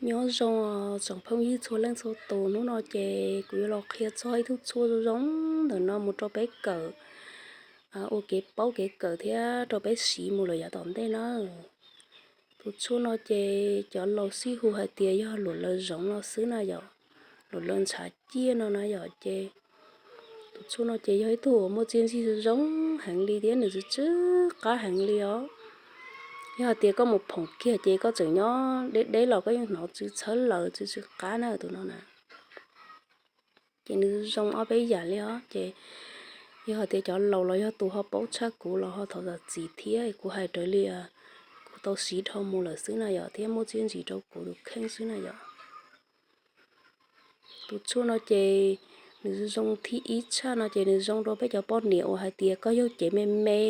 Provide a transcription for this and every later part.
Nyob zoo tsoom phooj ywg txhua leej txhua tus, hnub no ces kuv yuav los qhia txog ib tug tshuaj zoo zoo ntawm no mus rau peb kawm, ua kev paub kev kawm thiab rau peb siv mus lawm yav tom ntej na. Tus tshuaj no ces cov laus sib hu hais tias yog luam laws zoov no xwb na yom, luam laws ntshav ciaj no na yom. Ces tus tshuaj no ces yog ib tug uas muaj txiaj ntsig zoo heev li thiab nws tsw tsw qab heev li os. Yog hais tias koj mus phoom kiag ces koj tseem nyob deb deb los koj yeej hnov tsw txhawb laws tsw tsw qab na tus no na. Ces nws zoo ob peb yam li os. Ces yog hais tias cov laus los yog tus ho paub tshaj kuv los ho thov zam txim thiab, kuv hais raws li kuv tau siv dhau mus lawm xwb na yom, thiab muaj txiaj ntsig rau kuv tus kheej xwb na yom. Tus tshuaj no ces nws zoo thib ib tshaj no ces nws zoo rau peb cov poj niam uas hais tias koj yug cev me me,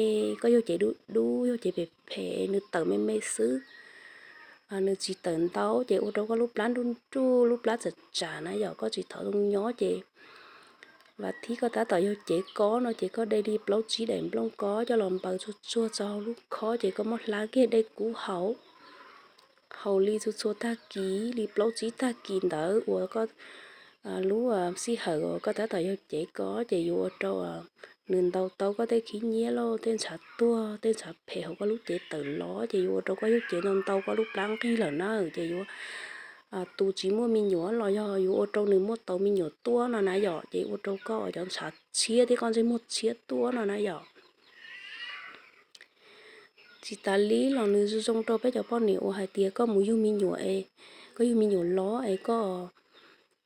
koj yug cev dub dub, yug cev phem phem, nws tawm me me xwb, nws tsis tawm ntau ces ua rau koj lub plab nruj nruj, lub plab tsam tsam na yom, koj tsis tau zoo nyob ces vas thib koj tab tom yug cev kob no ces koj de li plaub tsib daim nplooj kob coj los npaws tsuag tsuag txog hauv lub khob ces koj muab hlab kiag dej kub haus, haus li txhua txhua tag kis, li plaub tsib tag kis ntawd uas koj lub sij hawm uas koj tab tom yug cev kob ces yuav ua rau nws ntaus tau koj tej khib nyiab lauj, tej ntshav tuag, tej ntshav phem hauv koj lub cev tawm los ces yuav ua rau koj yug cev ntau ntau koj lub plab nqig lawm na. Ces yuav tus tsis muaj me nyuam los yog yuav ua rau nws muaj tau me nyuam tuaj no na yom, ces ua rau koj cov ntshav tshiab thiab koj ntsej muag tshiab tuaj no na yom. Tsis tas li los nws zoo rau peb cov poj niam uas hais tias koj mus yug me nyuam es, koj yug me nyuam los es koj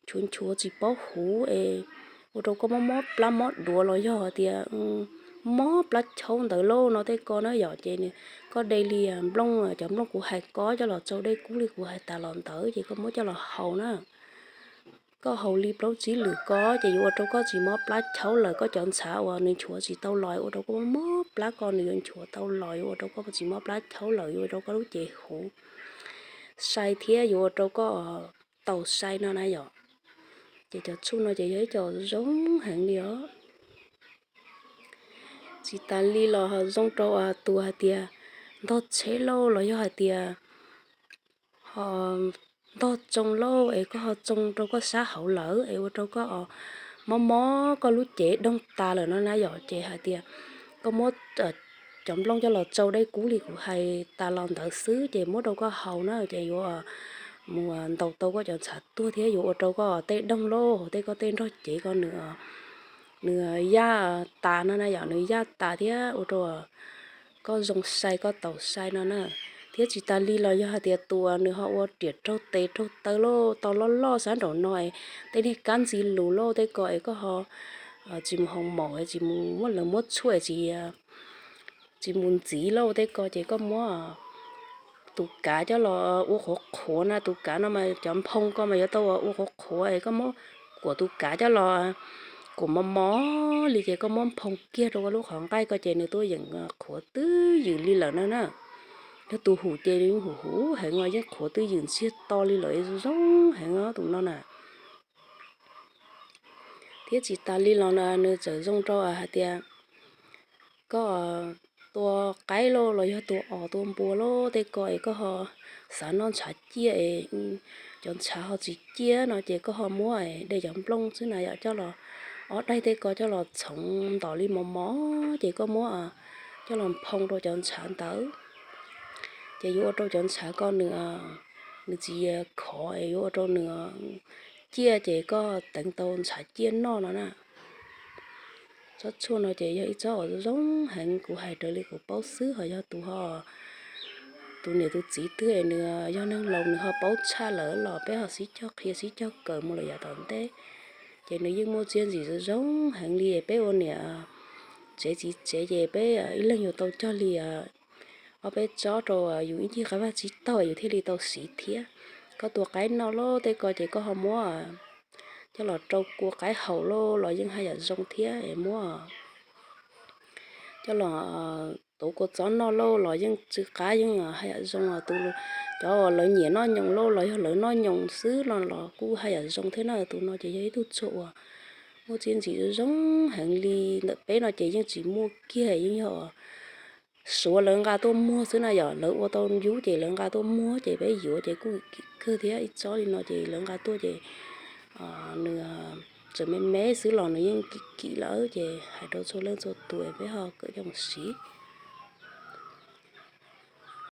nchuav nchuav tsis paub huv es ua rau koj mob mob plab mob duav los yog hais tias mob plab chaub ntawd lauj no tej ko na yom, ces koj de li nplooj, cov nplooj kuv hais kob coj los tsau dej kub li kuv hais tas los ntawd ces koj muab coj los haus na. Koj haus li plaub tsib lwm kob ces yuav ua rau koj tsis mob plab chaub lawm, koj cov ntshav uas nws nchuav tsis tau los ua rau koj mob mob plab ko nws yuav nchuav tau los, yuav ua rau koj tsis mob plab chaub lawm, yuav ua rau koj lub cev huv sai thiab yuav ua rau koj taus sai no na yom. Ces cov tshuaj no ces yog ib co zoo heev li os. Tsis tas li los ho zoo rau tus hais tias ntog tsheb lauj los yog hais tias ho ntog tsoo lauj es koj ho tsoo rau koj sab hauv lawm es ua rau koj mob mob koj lub cev doog tas lawm no na yom, ces hais tias koj muab cov nplooj coj los tsau dej kub li kuv hais tas los ntawd xwb ces muab rau koj haus na ces yuav mus ntaus tau koj cov ntshav tuag thiab yuav ua rau koj tej doog lauj, tej koj tej nrog cev ko nws, nws yaj tas no na yom, nws yaj tas thiab ua rau koj zoo sai koj taus sai no na. Thiab tsis tas li los yog hais tias tus nws ho ua riam raug tes raug taw lauj, tau loj loj sab nraum no es tej niag kab ntxi lus lauj tej ko es koj ho tsis mus haus maum, tsis mus muab lawv muab tshuaj, tsis mus ntxiv lauj tej ko ces koj muab tus kav coj los ua qhuav qhuav na, tus kav no mas cov nphoo ko mas yuav tau ua qhuav qhuav es koj muab kuam tus kav coj los kuam mos mos li ces koj muab nphoo kiag rau koj lub qhov nqaij ko ces nws tuaj yeem qhuav twj ywm li lawm na na. Yog tus hum ces nws yeej hum huv heev os, yeej qhuav twj ywm ntsiag to li lawm, zoo heev os tus no na. Thiab tsis tas li los nws tseem zoo rau hais tias koj tua qaib lauj los yog tua os tua npua lauj tej ko es koj ho xav noj ntshav ciaj es cov ntshav ho tsis ciaj no ces koj ho muab de cov nplooj xwb na yom, coj los ob daig tej ko coj los txhoov ntom li mos mos ces koj muab coj los nphoo rau cov ntshav ntawd ces yuav ua rau cov ntshav ko nws, nws tsis khov es yuav ua rau nws ciaj ces koj teev tau ntshav ciaj noj no na. Tsob tshuaj no ces yog ib tsob uas zoo heev, kuv hais raws li kuv paub xwb, ho yog tus ho, tus niam tus txiv twg es nws yog neeg laus nws ho paub tshaj lawm los peb ho sib cog qhia sib cog kawm mus lawm yav tom ntej. Ces nws yeej muaj txiaj ntsim zoo zoo heev li, peb ua niam tsev txiv tsev ces peb ib leeg yuav tau cog li ob peb tsob rau yus ib ncig qab vaj tsib taug yus thiaj li tau siv thiab. Koj tua qaib noj lauj tej ko ces koj ho muab coj los rau kua qaib haus lauj los yeej haj yam zoo thiab, muab coj los tuav kua txob noj lauj los yeej tsw qab yeej haj yam zoo. Tus, cov lawv nyiam noj nyoos lauj los yog lawv noj nyoos xwb no los kuj haj yam zoo thiab na. Tus no ces yog ib tug tshuaj uas muaj txiaj ntsim zoo heev li, ntawm peb no ces yeej tsis muaj kiag, yeej yog Suav lawv nqa tuaj muag xwb na yom, lawv ua tau yub ces lawv nqa tuaj muag ces peb yuav ces kuj kim kawg thiab, ib tsob li no ces lawv nqa tuaj ces nws tseem me me xwb los nws yeej kim kim lawm ces hais rau txhua leej txhua tus peb ho kawm coj mus siv.